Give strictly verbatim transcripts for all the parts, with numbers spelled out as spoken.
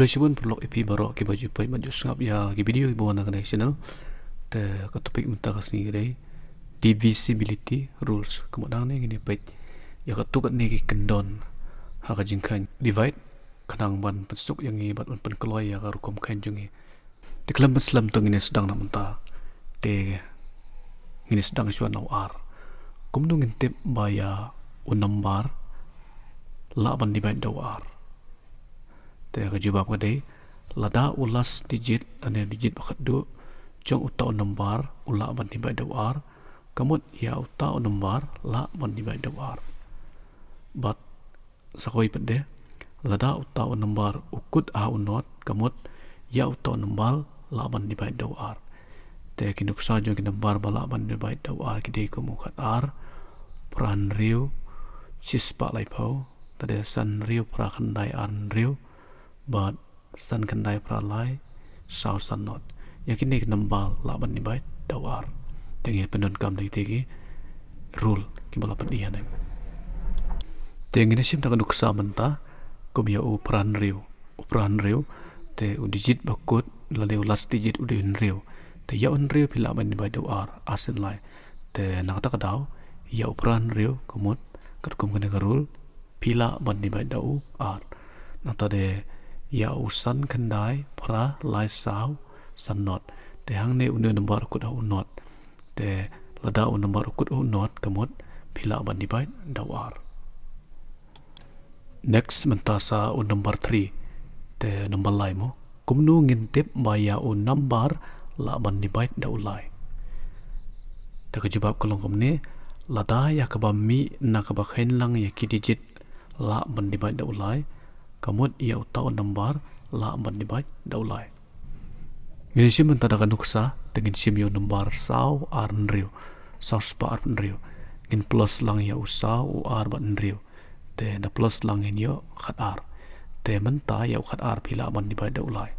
Khublei shibun paralok ïa phi baroh kiba ju peit bad ju sngap ïa ki video kiba wan na kane ka channel. Te ka topic mynta ka sngi ka dei divisibility rules. Kumba dang ne ngin ïa peit ïa katto katne ki kyndon ha ka jingkheiñ divide, khnang ban pynsuk ïa ngi bad ban pynkloi ïa ka rukom kheiñ jong ngi. Te khlem pynslem to ngin ïa sdang na mynta. Te ngin ïa sdang shuwa na u ar. Kumno ngin tip ba ïa u nambar lah ban divide da u ar? Te ka jubab ka dei, lada u last digit, lane digit ba khatduh jong uta u nambar u lah ban divide da u ar, ka mut ïa uta u nambar lah ban divide da u ar. Bad sa kawei pat de, lada uta u nambar u kut ha u nought, ka mut ïa uta u nambar lah ban divide da u ar. Te ki nuksa jong ki nambar ba lah ban divide da u ar ki dei kum u khat ar, phra hynriew, shispah laiphew, te de san hynriew phra khyndai ar hynriew, bad san khyndai phra lai, saw san nought. Ïa kine ki nambar lah ban divide da u ar. Te ngin pyndonkam da kine ki rule kiba la pyni hangne. Te ngin ïa shim da ka nuksa mynta kum ïa u phra hynriew. U phra hynriew, te u digit ba kut lane u last digit u dei hynriew. Te ïa u hynriew phi lah ban divide da u ar, ar sien lai. Te na kata ka daw ïa u phra hynriew ka mut katkum kane ka rule phi lah ban divide da u ar. Nangta de ïa u san khyndai phra lai saw san nought. Te hangne une u nambar u kut ha u nought. Te lada u nambar u kut ha u nought ka mut phi lah ban divide da u ar. Next mynta sa u nambar three. Te nambar lai mo. Kumno ngin tip ba ïa u nambar lah ban divide da u lai? Te ka jubab ka long kumne, lada ïa kaba mih na kaba kheiñ lang ïa ki digit lah ban divide da u lai, ka mut ïa uta u nambar lah ban divide da u lai. Ngin shim mynta da ka nuksa, te ngin shim ïa u nambar saw ar hynriew, saw spah ar hynriew. Ngin plus lang ïa u saw, u ar bad hynriew. Te da plus lang ngin ïoh khat ar. Te mynta ïa u khat ar phi lah ban divide da u lai.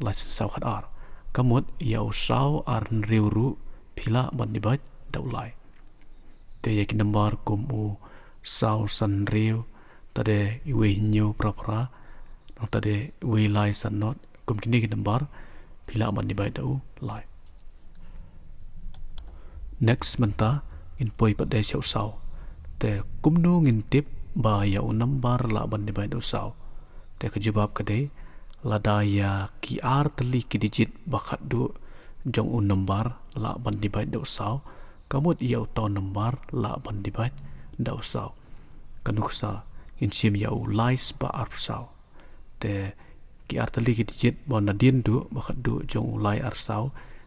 Lai sien saw khat ar. Ka mut ïa u saw ar hynriew ruh phi lah ban divide da u lai. Te ïa ki nambar kum u saw san hynriew, te de iwei hynñiew phra phra, nangta de iwei lai san nought, kum kine ki nambar phi lah ban divide da u lai. Next mynta ngin poi pat de sha u saw. Te kumno ngin tip ba ïa u nambar lah ban divide da u saw? Te ka jubab ka dei, lada ïa ki ar tylli ki digit ba khatduh jong u nambar lah ban divide da u saw, ka mut ïa uta u nambar lah ban divide da u saw. Ka nuksa, ngin shim ïa u lai spah arphew saw. Te ki ar tylli ki digit ba nadien duh ba khatduh jong u lai ar saw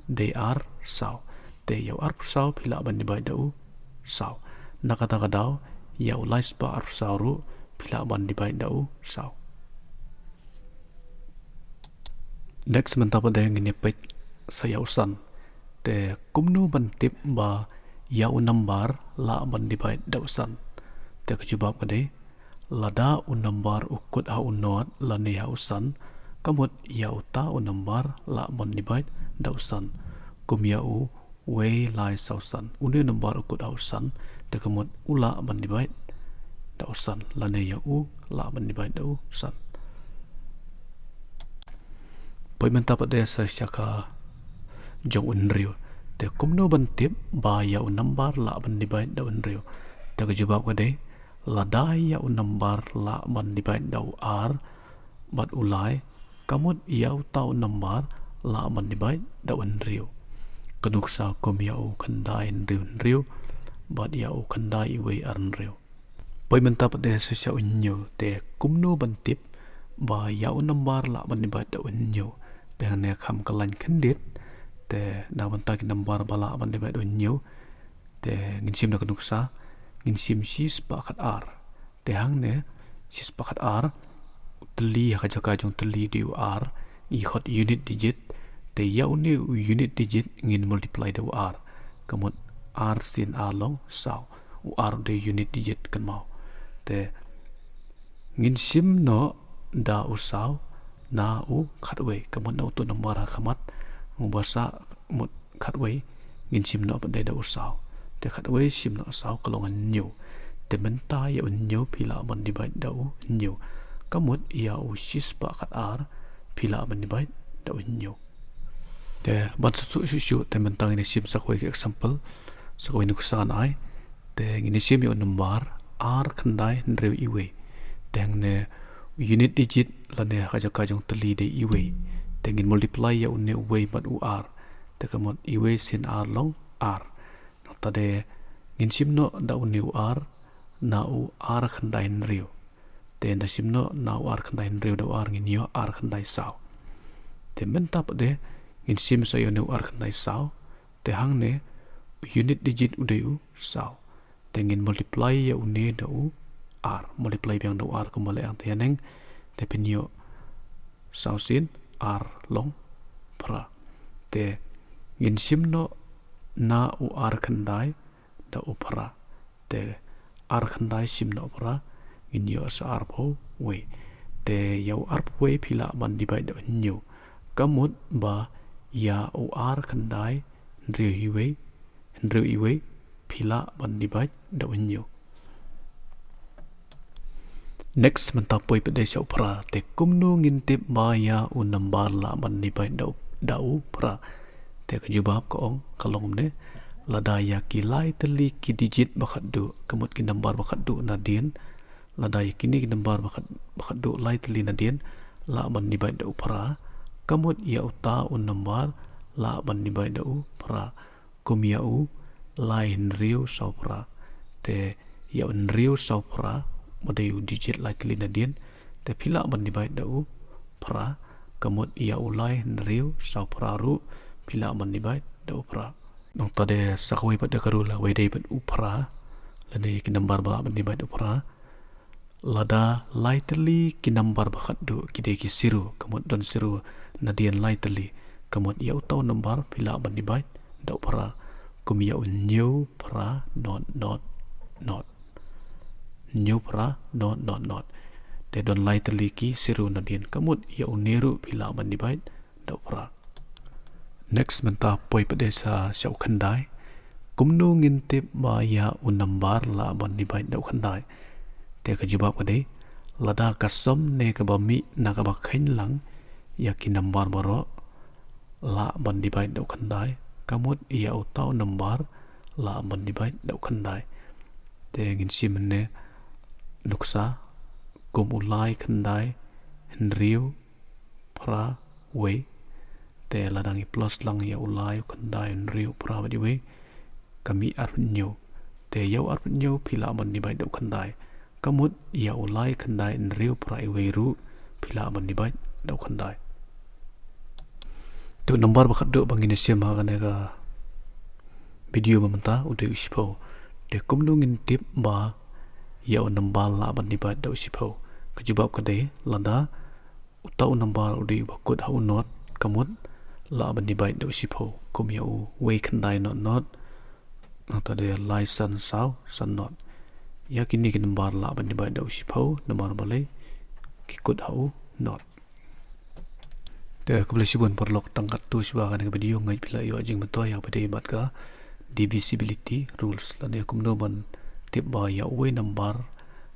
dei ar saw. Te ïa u arphew saw phi lah ban divide da u saw. Na kata ka daw ïa u lai spah arphew saw ruh phi lah ban divide da u saw. Next mynta pat de ngin ïa peit sa ïa u san. Te kumno ban tip ba ïa u nambar lah ban divide da u san? Te ka jubab ka dei, lada u nambar u kut ha u nought lane ha u san, ka mut ïa uta u nambar lah ban divide da u san. Kum ïa u wei lai saw san. Une u nambar u kut ha u san, te ka mut u lah ban divide da u san lane ïa u lah ban divide da u san. Poi mynta pat de sa sha ka jong u hynriew. Te kumno ban tip ba ïa u nambar lah ban divide da u hynriew? Te ka jubab ka dei, lada ïa u nambar lah ban divide da u ar bad u lai, ka mut ïa uta u nambar lah ban divide da u hynriew. Ka nuksa kum ïa u khyndai hynriew hynriew bad ïa u khyndai iwei ar hynriew. Poi mynta pat de sa sha u hynñiew. Te kumno ban tip ba ïa u nambar lah ban divide da u hynñiew? Te hangne kham ka lain khyndiat. Te na bynta ki nambar ba lah ban divide da u hynñiew, te ngin shim da ka nuksa, ngin shim shispah khat ar. Te hangne shispah khat ar, u tylli ha ka jaka jong tylli dei u ar, ngi khot unit digit. Te ïa une u unit digit ngin multiply da u ar. Ka mut ar sien ar long saw. U ar u dei unit digit kynmaw. Te ngin shim noh da u saw na u khatwei. Ka mut na uto u nambar ha khmat, u ba sah mut khatwei, ngin shim noh pat de da u saw. Te khatwei shim noh saw ka long hynñiew. Te mynta ïa u hynñiew phi lah ban divide da u hynñiew. Ka mut ïa u shispah khatar phi lah ban divide da u hynñiew. Te ban suk suk suk suk te mynta ngin ïa shim sa kawei ka example, sa kawei nuksa ngan ai. Te ngin ïa shim ïa u number ar khyndai hynriew iwei. Te hangne unit digit lane ha ka jaka jong tylli dei iwei. Te ngin multiply ïa une uwei bad u ar. Te ka mut iwei sien ar long ar. Nangta de ngin shim noh da une u ar na u ar khyndai hynriew. Te nda shim noh na u ar khyndai hynriew da u ar ngin ïoh ar khyndai saw. Te mynta pat de ngin shim sa ïa une u ar khyndai saw. Te hangne unit digit u dei u saw. Te ngin multiply ïa une da u ar. Multiply biang da u ar kumba leh hangta haneng. Te phin ïoh saw sien ar long phra. Te ngin shim noh na u ar khyndai da u phra. Te ar khyndai shim na u phra ngin ïoh sa arphew wei. Te ïa u arphew wei phi lah ban divide da u hynñiew. Ka mut ba ïa u ar khyndai hynriew iwei, hynriew iwei phi lah ban divide da u hynñiew. Next mynta poi pat de sha u phra. Te kumno ngin tip ba ïa u number lah ban divide da u, da u phra. Te ka jubab ka ong ka long kumne. Lada ïa ki lai tylli ki digit ba khatduh, ka mut ki number ba khatduh nadien. Lada ïa kine ki number ba khat, ba khatduh lai tylli nadien lah ban divide da u phra. Ka mut ïa uta u number lah ban divide da u phra. Kum ïa u lai hynriew saw phra. Te ïa u hynriew saw phra ba dei u digit lai tylli nadien. Te phi lah ban divide da u phra. Ka mut ïa u lai hynriew saw phra ruh phi lah ban divide da u phra. Nangta de sa kawei pat de ka rule, kawei dei pat u phra. Lane ki number ba lah ban divide da u phra. Lada lai tylli ki number ba khatduh ki dei ki zero, ka mut don zero nadien lai tylli, ka mut ïa uta u number phi lah ban divide da u phra. Kum ïa u hynñiew phra not not not. Hynñiew phra not not not. Te don lai tylli ki zero nadien, ka mut ïa une ruh phi lah ban divide da u phra. Next mynta poi pat de sa sha u khyndai. Kumno ngin tip ba ïa u number lah ban divide da u khyndai? Te ka jubab ka dei, lada ka sawm ne kaba mih na kaba kheiñ lang ïa ki number baroh lah ban divide da u khyndai, ka mut ïa uta u number lah ban divide da u khyndai. Te ngin shim ne nuksa kum u lai khyndai hynriew phra wei. Te lada ngi plus lang ïa u lai, u khyndai, u hynriew, u phra bad iwei, ka mih arphew hynñiew. Te ïa u arphew hynñiew phi lah ban divide da u khyndai. Ka mut ïa u lai, khyndai, hynriew, phra, iwei ruh phi lah ban divide da u khyndai. Te u number ba khatduh ba ngin ïa shim ha kane ka video ba mynta u dei u shiphew. Te kumno ngin tip ba ïa u number lah ban divide da u shiphew? Ka jubab ka dei, lada uta u number u dei uba kut ha u not, ka mut lah ban divide da u shiphew, kum ïa u wei khyndai not not, nangta de lai san saw san not. Ïa kine ki number lah ban divide da u shiphew, namar balei? Ki kut ha u not. Te khublei shibun paralok, tang katto shuwa kane ka video, nga ngeit phi la ïoh jingmyntoi ïa kaba ïadei bad ka divisibility rules lane kumno ban tip ba ïa uwei number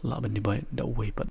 lah ban divide da uwei pat.